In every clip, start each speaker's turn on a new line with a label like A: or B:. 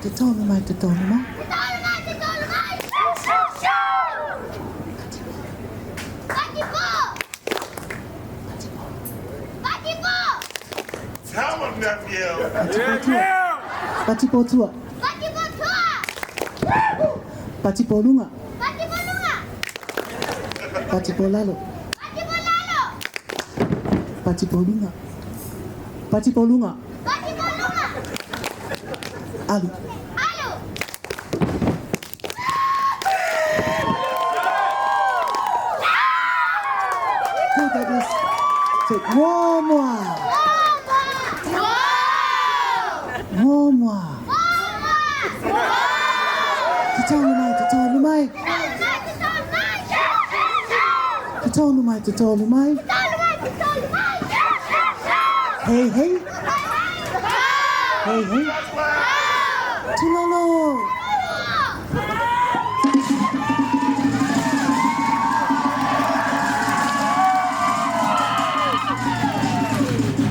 A: Te tolu mai, te tolu mai.
B: Te tolu mai, te tolu mai. Shoo, shoo, shoo. Patipo. Patipo.
C: Tell him, nephew.
A: Patipo tua. Patipo tua.
B: Patipo tua.
A: Patipo lunga.
B: Patipo lunga.
A: Patipo lalo.
B: Patipo lalo.
A: Patipo lunga. Patipo lunga.
B: Patipo lunga.
A: Alu.
B: Alu.
A: Good, that is. Take one more.
B: Wow.
A: One more. Te tolu mai, te tolu mai.
B: Te tolu mai, te tolu mai. Shoo, shoo, shoo.
A: Te tolu mai, te tolu mai.
B: Te tolu mai, te tolu mai. Shoo, shoo, shoo.
A: Hey, hey. Hey, hey. Tulolo.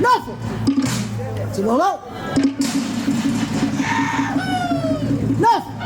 A: Nofo. Tulolo. Nofo.